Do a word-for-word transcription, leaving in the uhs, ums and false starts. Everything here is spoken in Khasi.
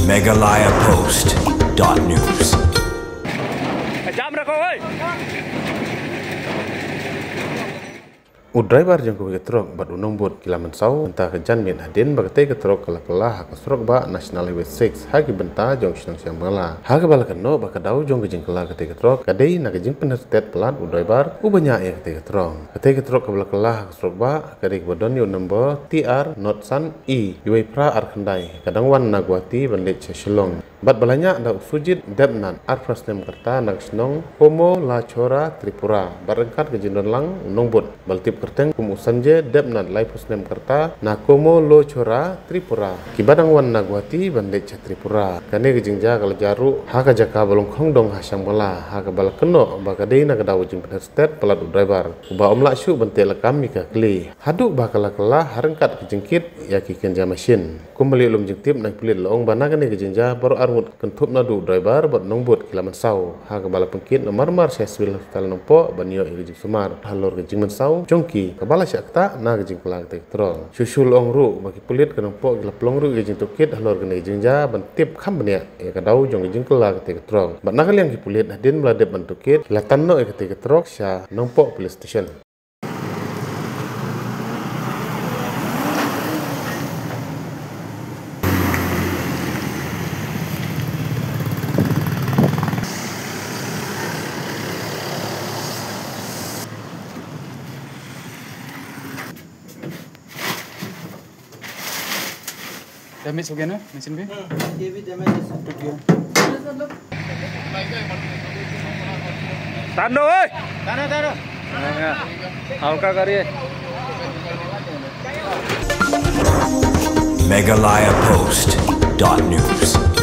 Meghalaya Post dot news. Jam rako, oi. U driver jong kawei ka trok bad u nongbud ki la mynsaw mynta ka janmiet hadien ba katei ka trok ka la kylla ha ka surok bah National Highway six ha ki bynta jong shnong Shangbala. Ha kaba la kynnoh ba ka daw jong ka jingkylla katei ka trok ka dei na ka jingpynhiar stet palat u driver uba ñiah ïa katei ka trok. Katei ka trok kaba la kylla ha ka surok bah ka dei kaba don ïa u number T R not san E wei phra ar khyndai, ka dang wan na Guwahati ban leit sha Shillong. Bad ba la ñiah da u Sujit Debnath, arphew snem ka rta, na ka shnong Komolachora, Tripura. Bad ryngkat ka jingdon lang u nongbud ba la tip kyrteng kum u Sanjay Debnath, laiphew snem ka rta, na Komolachora, Tripura, kiba dang wan na Guwahati ban leit sha Tripura. Kane ka jingjia ka la jia ruh ha ka jaka ba long khongdong ha Shangbala, ha kaba la kynnoh ba ka dei na ka daw jingpynhiar stet palat u driver uba ym lah shuh ban teh lakam ïa ka kli haduh ba ka la kylla ha ryngkat ka jingkit ïa ki kynja mashin. Kumba la ïoh lum jingtip na ki pulit, la ong ba na kane ka jingjia baroh arngut kynthup naduh u driver bad nongbud ki la mynsaw, ha kaba la pynkit namar mar sha Civil Hospital Nongpoh ban ïoh ïa ka jingsumar halor ka jingmynsaw jong ki kaba la shah ktah na ka jingkylla katei ka trok. Shuh shuh la ong ruh ba ki pulit ka Nongpoh ki la pynlong ruh ïa ka jingtohkit halor kane ka jingjia ban tip kham bniah ïa ka daw jong ka jingkylla katei ka trok. Bad na ka liang ki pulit, hadien ba la dep ban tohkit, ki la tan noh ïa katei ka trok sha Nongpoh Police Station. डैमेज हो गया ना मशीन पे? हम्म, ये भी डैमेज है सर। टूट गया। तानो, ओए! तानो, तानो। हाँ, हाँ। हल्का करिए। Meghalaya Post dot news.